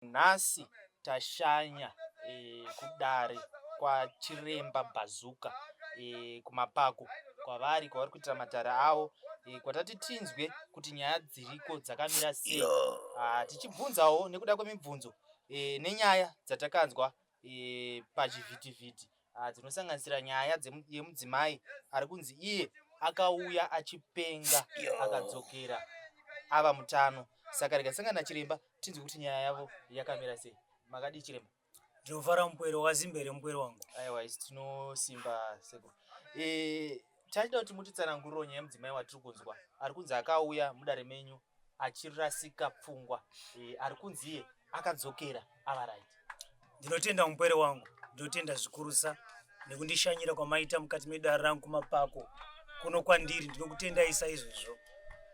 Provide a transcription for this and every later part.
Nhasi tashanya e, kudare kwaChiremba Bazooka e, kumapako kwavari kwavari kuitira matare avo e, kwatati tinzwe kuti nyaya dziriko dzakamira sei, ah, tichibvunzawo nekuda kwemibvunzo e, nenyaya dzatakanzwa e, pachivhitivhiti ah, dzinosanganisira nyaya yemudzimai ari kunzi iye akauya achipenga akadzokera ava mutano. Saka rega sangana nachiremba tinzwe kuti nyaya yavo yakamira sei. Makadii chiremba? Ndinofara mupwere, wakasimba here mupwere wangu? Aiwa, isi tinosimba sekuru. E, tachida kuti mutitsananguriro nyaya yemudzimai watiri kunzwa ari kunzi akauya mudare menyu achirasika pfungwa e, ari kunzi iye akadzokera ava right. Ndinotenda mupwere wangu, ndinotenda zvikurusa nekundishanyira kwamaita mukati medare rangu kumapako kuno kwandiri, ndinokutendai saizvozvo.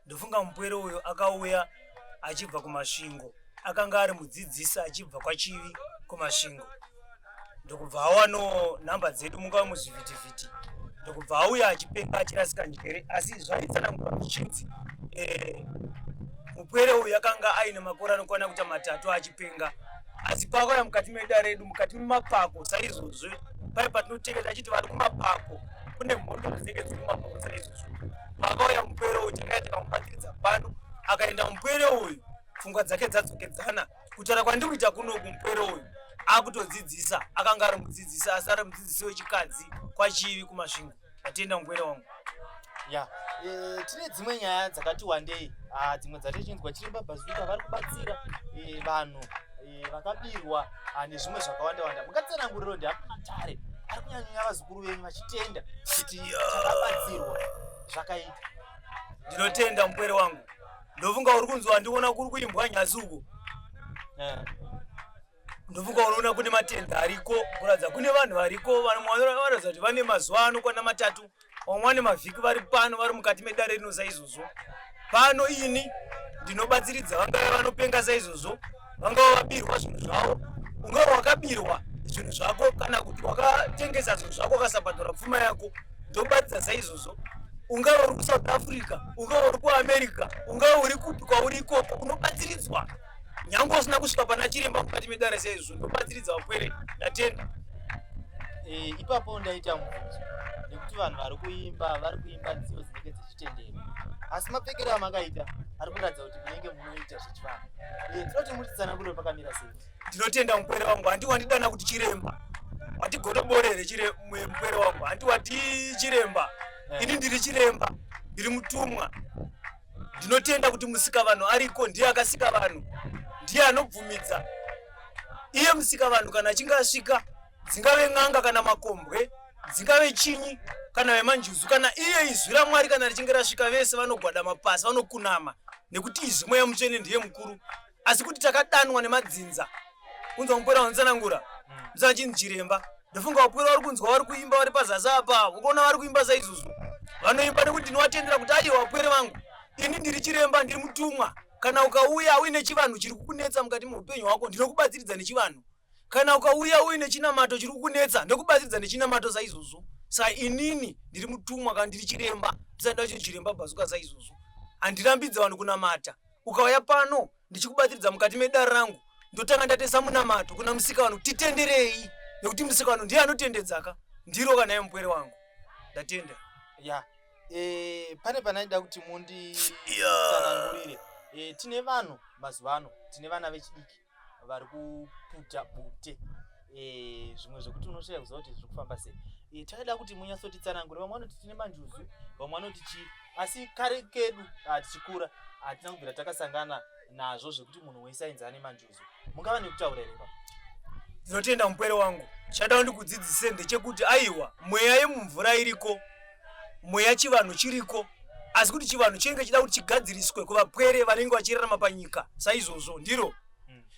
Ndofunga mupwere uyu akauya achibva kuMasvingo, akanga ari mudzidzisi achibva kwaChivi kuMasvingo, ndokubva awanawo nhamba dzedu mungava muzvivhitivhiti, ndokubva auya achipenga achirasika njere. Asi zvaitsanangurwa zvichinzi eh, mupwere uyu akanga aine makore anokwana kuita matatu achipenga, asi paakauya mukati medare redu mukati memapako saizvozvo, pai patinoteketa achiti vari kumapako kune mhondo dzinenge dziri kumapako saizvozvo. Paakauya mupwere uyu takaya tikamubatsiridza pano, akaenda mupwere uyu pfungwa dzake dzadzokedzana. Kutaura kwandiri kuita kunoku, mupwere uyu akutodzidzisa, akanga ari mudzidzisi, asi ari mudzidzisi wechikadzi kwaChivi kuMasvingo. Atenda mupwere wangu. Ya, e, tine dzimwe nyaya dzakati wandei, ah, dzimwe dzatichinzwa Chiremba Bazooka vari kubatsira e, vanhu e, vakabirwa, ah, nezvimwe zvakawanda wanda. Mungatsananguriro ndi api matare ari kunyanyanya vazukuru venyu vachitenda kuti takabatsirwa zvakaita? Ndinotenda mupwere wangu. Ndofunga uri kunzwa ndiona kuri kuimbwa nyasi uko. Ndofunga unoona kune matenda ariko kuratidza kune vanhu variko vanoratidza kuti vane mazuva anokwana matatu, vamwe vane mavhiki vari pano, vari mukati medare rino saizvozvo. Pano ini ndinobatsiridza vangave vanopenga saizvozvo, vangave vabirwa zvinhu zvavo, ungave wakabirwa zvinhu zvako kana kuti wakatengesa zvinhu zvako ukasabhadhara pfuma yako, ndobatidza saizvozvo. Ungave uri kuSouth Africa, ungave uri kuAmerica, ungave uri kupi kwauri ikoko, unobatsiridzwa nyange usina kusvika pana chiremba mukati medare saizvozvo, ndobatsiridza vapwere. Ndatenda. E, ipapo ndaita mubvunzo nekuti vanhu vari kuimba vari kuimba nziyo dzinenge dzechitendero, asi mapfekero amakaita ari kuratidza kuti munenge munoita zvechivanhu. E, tinoti mutitsanangurire pakamira sei? Ndinotenda mupwere wangu. Handi wandidana kuti chiremba, wati godobore here mupwere wangu? Handi wati chiremba? Ini ndiri chiremba, ndiri mutumwa. Ndinotenda kuti musika vanhu ariko, ndiye akasika vanhu, ndiye anobvumidza iye musika vanhu. Kana achinge asvika, dzingave n'anga kana makombwe, dzingave chinyi kana vemanjuzu, kana iye izwi raMwari kana richinge rasvika, vese vanogwadama pasi, vanokunama, nekuti izwi Mweya Mutsvene ndiye mukuru. Asi kuti takadanwa nemadzinza kunzwa mupwere vanotsanangura musana chinzi chiremba. Ndofunga vapwere vari kunzwa vari kuimba vari pazasi apa, ukuona vari kuimba saizvozvo, vanoimba nekuti ndinovatendera kuti aiwa vapwere vangu, ini ndiri chiremba, ndiri mutumwa. Kana ukauya uine chivanhu chiri kukunetsa mukati meupenyu hwako, ndinokubatsiridza nechivanhu. Kana ukauya uine chinamato chiri kukunetsa, ndokubatsiridza nechinamato saizvozvo. Saka inini ndiri mutumwa kana ndiri chiremba, ndisati ndacho chiremba Bazooka saizvozvo, handirambidze vanhu kunamata. Ukauya pano ndichikubatsiridza mukati medare rangu, ndotanga ndatesa munamato kuna musika vanhu, titenderei, nekuti musika vanhu ndiye anotendedzaka ndiro kana yemupwere wangu. Ndatenda. Ya, e, pane panaida kuti munditsanangurire. E, tine vanhu mazuva ano, tine vana vechidiki vari kuputa bute, e, zvimwe zvekuti unoshaya kuziva kuti zviri kufamba sei. E, taida kuti munyatsotitsanangure. Vamwe vanoti tine manjuzu, vamwe vanoti chii, asi kare kedu tichikura hatina kubvira takasangana nazvo zvekuti munhu wese ainzi ane manjuzu. Mungava nekutaura here ipapo? Ndinotenda mupwere wangu. Chada ndikudzidzise ndechekuti aiwa, mweya yemumvura iriko, mweya chivanhu chiriko, asi kuti chivanhu chinenge chida kuti chigadziriswe kuvapwere vanenge vachirarama panyika saizvozvo. Ndiro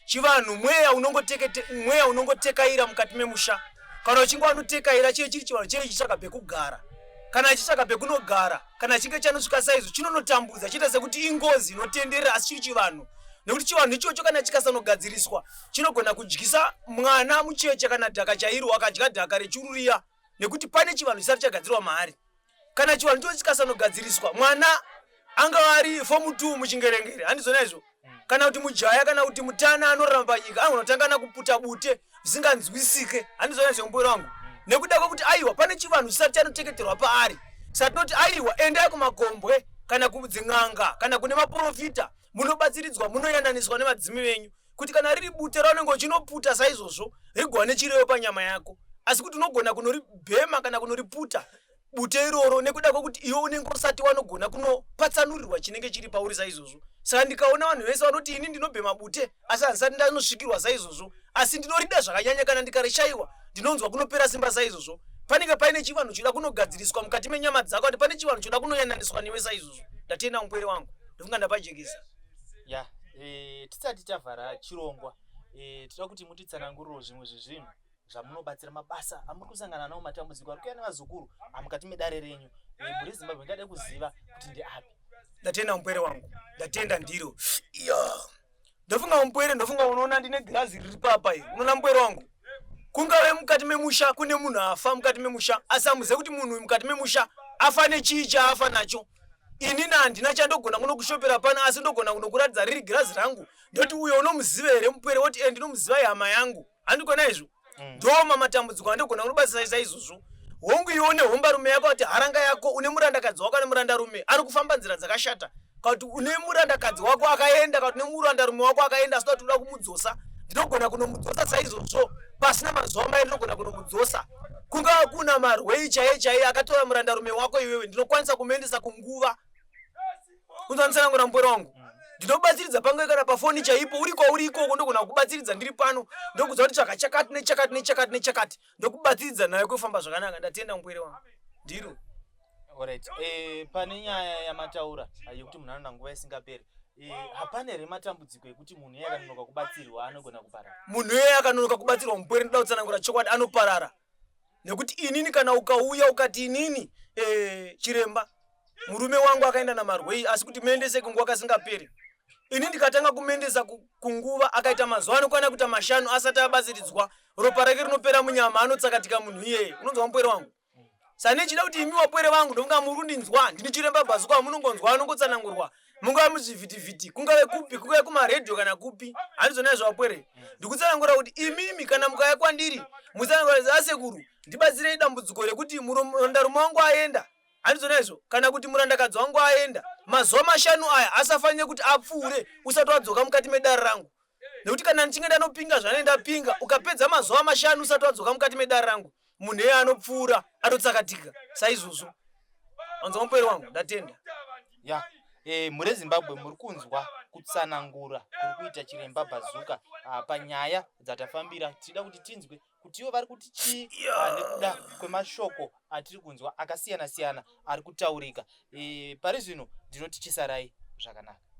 chivanhu, mweya unongotekete, mweya unongotekaira mukati memusha. Kana uchinge wanotekaira, chiye chiri chivanhu, chiye chichitsvaka pekugara. Kana chitsvaka pekunogara, kana chinge chanosvika saizvo, chinonotambudza, chiita sekuti ingozi inotenderera, asi chiri chivanhu. Nekuti chivanhu ichocho kana chikasanogadziriswa, chinogona kudyisa mwana mucheche kana dhaka chairo, akadya dhaka rechururiya, nekuti pane chivanhu chisati chagadzirwa maari. Kana chivanhu ichocho chikasanogadziriswa, mwana angava ari fomu 2 muchingerengere, handizvona izvo? Kana kuti mujaya kana kuti mutana anorarama panyika anogona kutanga kuputa bute zvisinganzwisike. Handizona zvemupwere wangu, nekuda kwekuti aiwa, pane chivanhu chisati chanoteketerwa paari. Saka tinoti aiwa, endai kumakombwe kana kudzin'anga kana kune maprofita, munobatsiridzwa, munoyananiswa nemadzimi venyu, kuti kana riri bute raunenge uchinoputa saizvozvo rigova nechirevo panyama yako. Asi kuti unogona kunoribhema kana kunoriputa bute iroro nekuda kwekuti iwe unenge usati wanogona kunopatsanurirwa chinenge chiri pauri saizvozvo. Saka ndikaona vanhu vese vanoti ini ndinobhema bute asi handisati ndanosvikirwa saizvozvo, asi ndinorida zvakanyanya, kana ndikarishayiwa ndinonzwa kunopera simba saizvozvo, panenge paine chivanhu choda kunogadziriswa mukati menyama dzako, ati pane chivanhu choda kunoyananiswa newe saizvozvo. Ndatenda, mupwere wangu, ndofunga ndapajekesa. Ya, tisati tavhara chirongwa, toda kuti mutitsanangurirewo zvimwe zvezvinhu zvamunobatsira, mabasa amuri kusangana nawo, matambudziko ari kuuya nevazukuru amukati medare renyu. Mhuri yeZimbabwe ingade kuziva kuti ndeapi. Ndatenda, mupwere wangu, ndatenda. Ndiro iya, ndofunga mupwere, ndofunga unoona ndine girazi riri papa iri. Unoona, mupwere wangu, kungave mukati memusha kune munhu afa mukati memusha, asi amuzive kuti munhu uyu mukati memusha afa nechii chaafa nacho. Inini handina chandogona kunokushopera pano, asi ndogona kunokuratidza riri girazi rangu, ndoti uyo unomuziva here, mupwere? Woti e, ndinomuziva, ihama yangu. Handikona izvo? Ndoma matambudziko andogona kunobatsira saizvozvo. Hongu, iwe une hombarume yako, kuti haranga yako, une murandakadzi wako ane murandarume ari kufamba nzira dzakashata, kana kuti une murandakadzi wako akaenda, kana kuti une murandarume wako akaenda, asi kuti uda kumudzosa, ndinogona kunomudzosa saizvozvo. Pasina mazuva mai ndinogona kunomudzosa. Kungava kuna marwei chaiye chaiye akatora murandarume wako iwewe, ndinokwanisa kumuendesa kunguva. Unzwandisanangura, mupwere wangu? Ndinobatsiridza pange kana pafoni chaipo, uri kwauri ikoko, ndogona kubatsiridza ndiri pano, ndokudza kuti tsvaka chakati nechakati nechakati nechakati, ndokubatsiridza nayo kufamba zvakanaka. Ndatenda, mupwere wangu, ndiro. Alright. Pane nyaya yamataura yekuti munhu anoda nguva isingaperi, hapana here matambudziko ekuti munhu iye akanonoka kubatsirwa anogona kuparara? Munhu iyeye akanonoka kubatsirwa, mupwere, ndoda kutsanangura chokwadi, anoparara. Nekuti inini kana ukauya ukati inini, chiremba, murume wangu akaenda namarwei, asi kuti muendese kunguva kasingaperi, ini ndikatanga kumuendesa kunguva, akaita mazuva anokwana kuita 5 asati abatsiridzwa, ropa rake rinopera munyama, anotsakatika munhu iyeye. Unonzwa, mupwere wangu? Saka nechida kuti imi wapwere vangu, ndofunga muri kundinzwa, ndini chiremba Bhazuka wamunongonzwa anongotsanangurwa, mungava muzvivhitivhiti, kungave kupi, kungave kumaredhiyo kana kupi. Handizona izvo, vapwere? Ndikutsanangura kuti imimi kana mukauya kwandiri, mutsanangura, "Asekuru, ndibatsirei dambudziko rekuti murandarume wangu aenda," handizona izvo? Kana kuti murandakadzi wangu aenda, mazuva 5 aya asafanire kuti apfuure usati wadzoka mukati medare rangu, nekuti kana ndichinge ndanopinga zvanenge ndapinga, ukapedza mazuva 5 usati wadzoka mukati medare rangu, munhu iyeye anopfuura, anotsakatika saizvozvo. Wanzwa, mupwere wangu? Ndatenda. Ya, mhuri yeZimbabwe, muri kunzwa kutsanangura kuri kuita chiremba Bhazuka panyaya dzatafambira. Tinoda kuti tinzwe kuti ivo vari kuti chii nekuda kwemashoko atiri kunzwa akasiyana siyana ari kutaurika. Pari zvino ndinoti chisarai zvakanaka.